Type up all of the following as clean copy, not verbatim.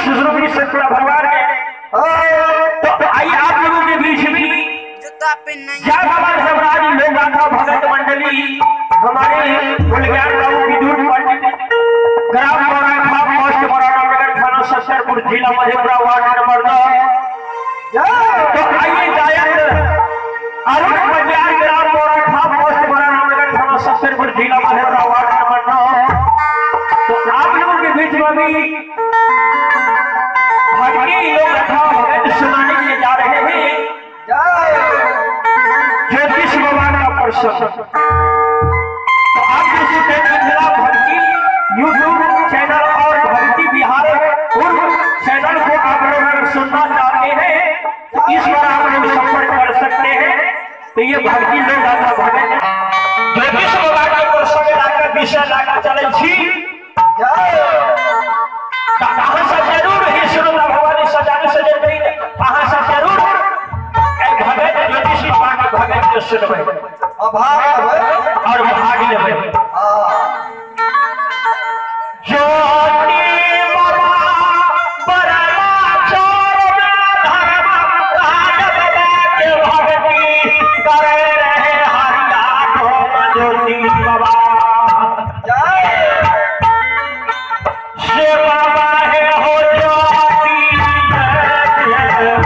स्वरूपी सतपुरा भगवान है। तो आइए आप लोगों के बीच में जय बाबा धर्मराज लोकगाथा भगत मंडली हमारे कुलज्ञान बाबू विदुर पंडित ग्राम मोराखा पोस्ट मोरानगर थाना सत्तरपुर जिला मधेपुरा वार्ड नंबर 9। तो आइए गायक अरुण बजार ग्राम मोराखा पोस्ट मोरानगर थाना सत्तरपुर जिला मधेपुरा वार्ड नंबर 9। तो आप लोगों के बीच में भी भक्ति लोकगाथा भगत सुनाने के लिए जा रहे हैं ज्योतिष बाबा का प्रसंग। तो आप जैसे मिथिला भक्ति यूट्यूब चैनल और भक्ति बिहार पूर्व चैनल को आप लोग अगर सुनना चाहते हैं तो इस पर आप लोग संपर्क कर सकते हैं। तो ये भक्ति लोकगाथा भगत ज्योतिष बाबा के प्रसंग लाकर विषय लाकर चले छी। अहाँ सब जरूर ही श्रोता भवानी सजाने सजन अहाँ सब जरूर भगत ज्योतिष बाबा के भगत के सुनबै और भाग लेबै। ज्योति बाबा बरमा चरण धर्म राज बाबा के भक्ति करे रहे हरिया ज्योति बाबा से बाबा है हो ज्योति बाबा।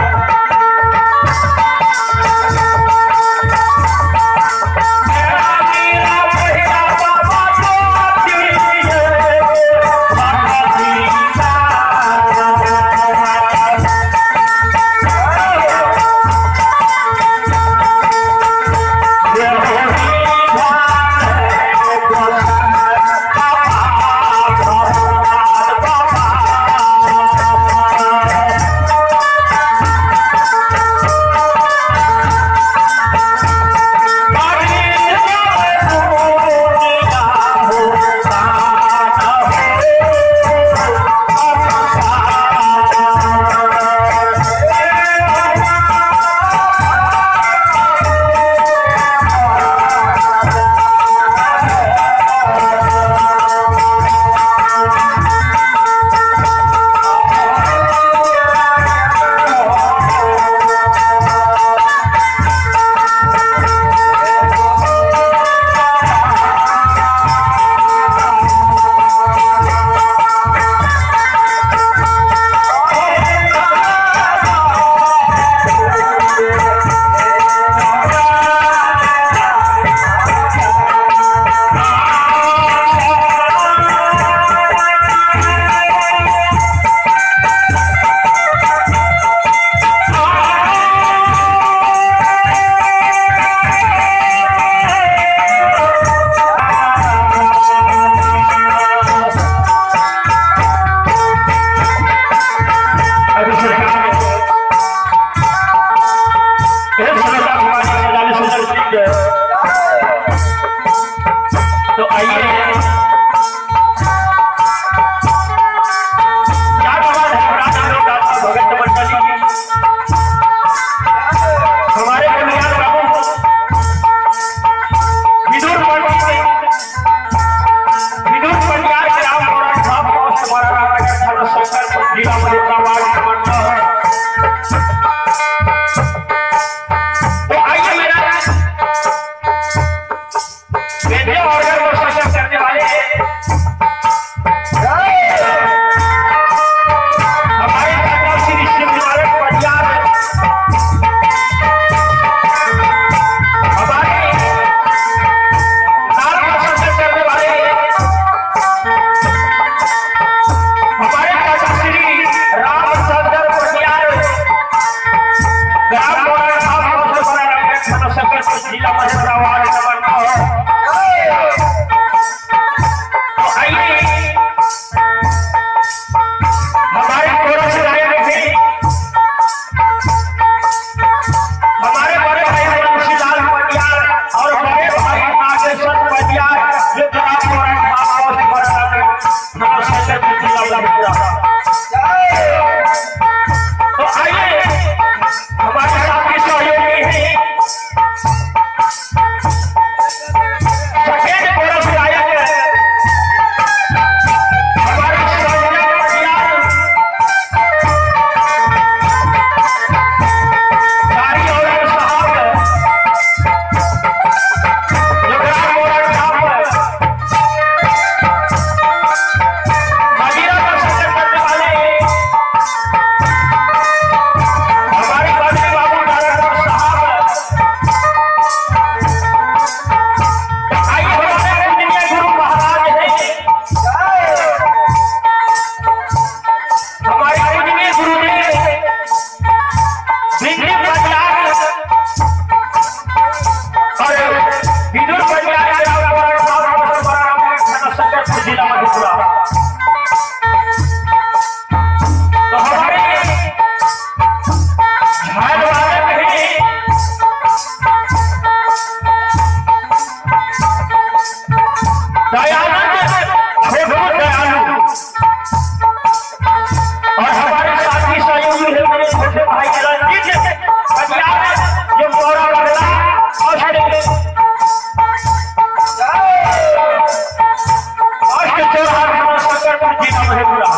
मधेपुरा।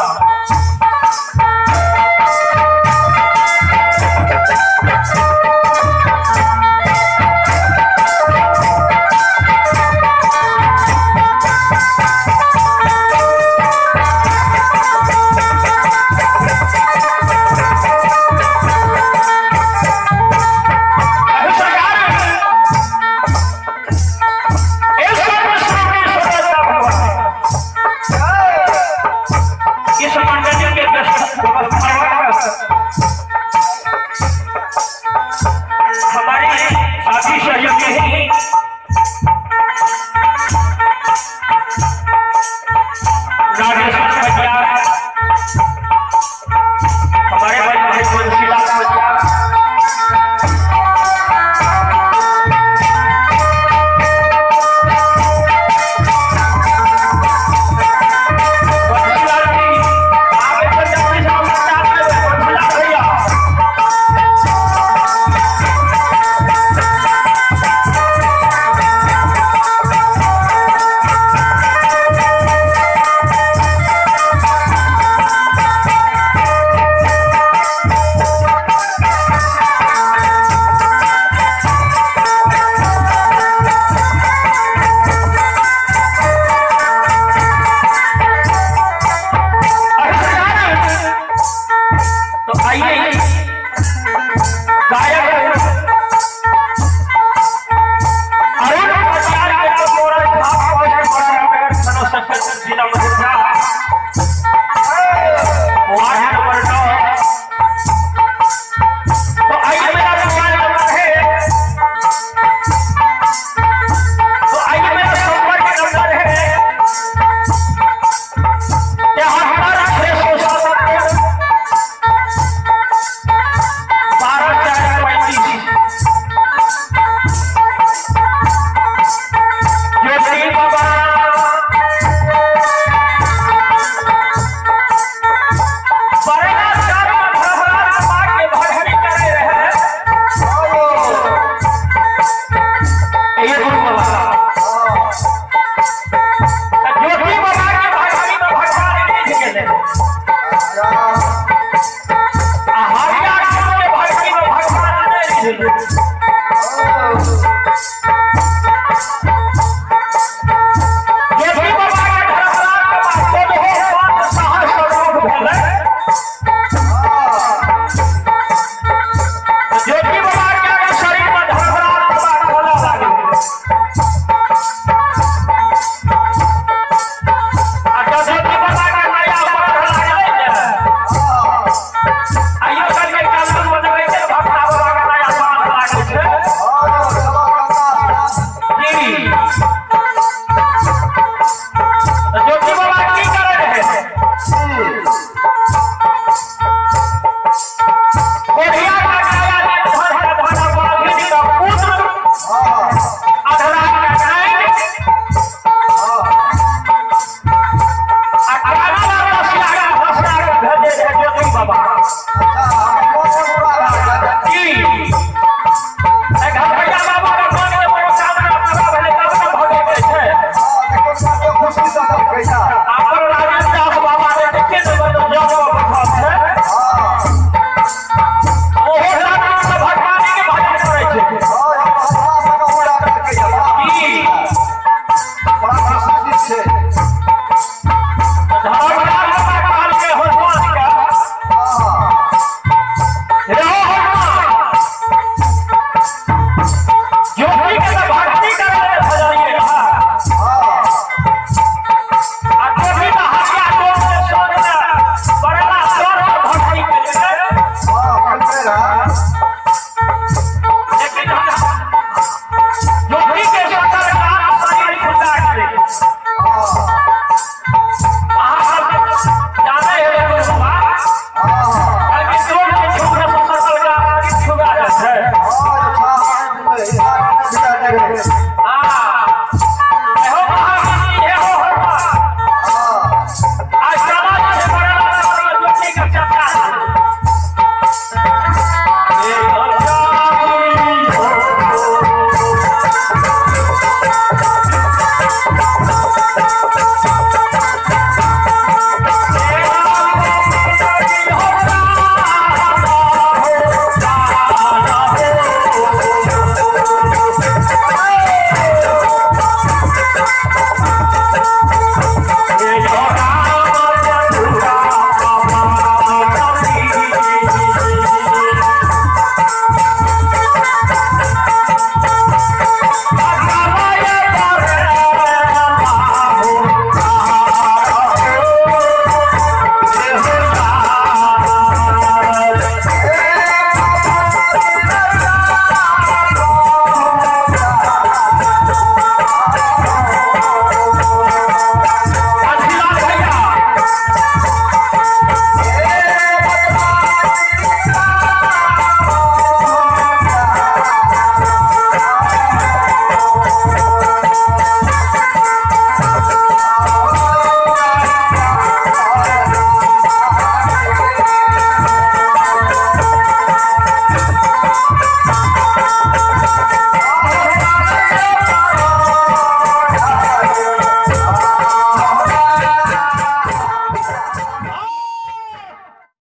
हमारे साथी सहयोगी हैं नागेश्वर भैया, हमारे भाई भाई बंसीलाल भैया, बंसीलाल जी आगे बढ़ जाते हैं, बंसीलाल भैया। तो आइए गायक अरुण पटियार के नाम मोरा छाप पोस्ट मोरा नगर थाना सफर जिला मधेपुरा वार्ड नंबर 9। तो आइए मेरा मोबाइल नंबर है, तो आइए मेरा संपर्क नंबर है 73 607 12 4 35। ज्योति बाबा बरना चार भगवान मां के भजन करे रहे। ये गुरु बाबा ज्योति बाबा के भजन में भगवान नहीं गेले, हरिया के भजन में भगवान नहीं गेले।